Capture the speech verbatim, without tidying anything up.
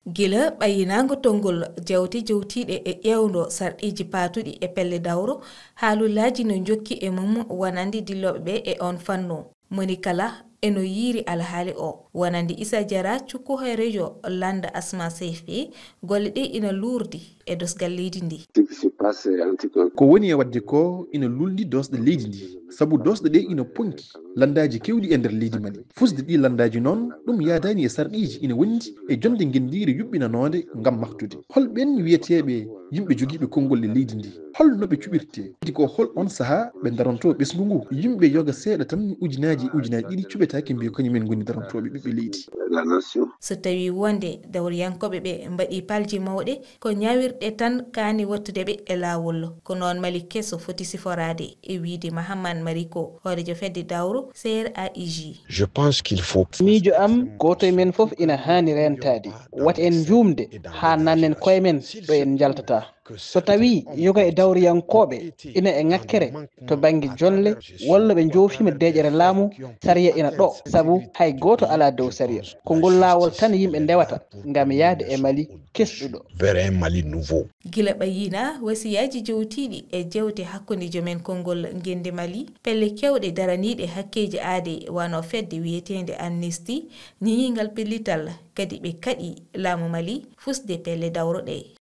Gila ɓayyinaango tonngol jawte jowtiiɗe e ƴeewndo sarɗiiji paatuɗi e pelle dawro, haalullaaji no njokki e mum wonande dillooɓe ɓe e oon fannu. Moni kala eno yiiri alhaali o. Wonande Isa Jara, cukku horeejo lannda Asma Seyfi, golle ɗe ina luurdi e dosgal leydi ndi. Ko woni e waɗde ko ina lulndi doosɗe leydi ndi, sabu doosɗe ɗe ina ponki lanndaaji keewɗi e nder leydi Mali. Fusde ɗii lanndaaji noon, ɗum yahdaani e sarɗiiji ina wondi e jonnde ngenndiire yuɓɓinanoonde ngam mahtude. Hol ɓeen wiyeteeɓe yimɓe jogiiɓe konngol e leydi ndi? Hol no ɓe cuɓirtee? Kadi ko hol oon sahaa ɓe ndarantoo ɓesngu ngu? Yimɓe yoga seeɗa tan, ujunaaji e ujunaaji ɗiɗi cuɓetaake, mbiya kañum en ngoni darantooɓe ɓiɓɓe leydi. So tawii wonde dawriyankooɓe ɓe mbaɗii palji mawɗe, ko ñaawirɗe tan kaani wattude ɓe e laawol. Ko noon Mali keso foti siforaade, e wiyde Mahaman Mariko, hooreejo fedde dawro C R A I J. Je pense qu'il faut. Miijo am, gooto e men fof ina haani reentaade. Wata en njuumde haa nannen koye men ɗo en njaltataa. So tawii yoga e dawriyankooɓe ina e ŋakkere to bannge jonle, walla ɓe njoofiima deeƴere laamu, sariya ina ɗo, sabu hay gooto alaa dow sariya. Ko ngol laawol tan yimɓe ndewata ngam yahde e Mali kesɗuɗo. Vers un Mali nouveau. Gila ɓayyina wasiyaaji jowtiiɗi e jeewte hakkunde joomen konngol ngenndi Mali, pelle keewɗe daraniiɗe hakkeeji aadee, wano fedde wiyeteende Amnesty, ñiŋi ngal pellital, kadi ɓe kaɗi laamu Mali fusde pelle dawro ɗe.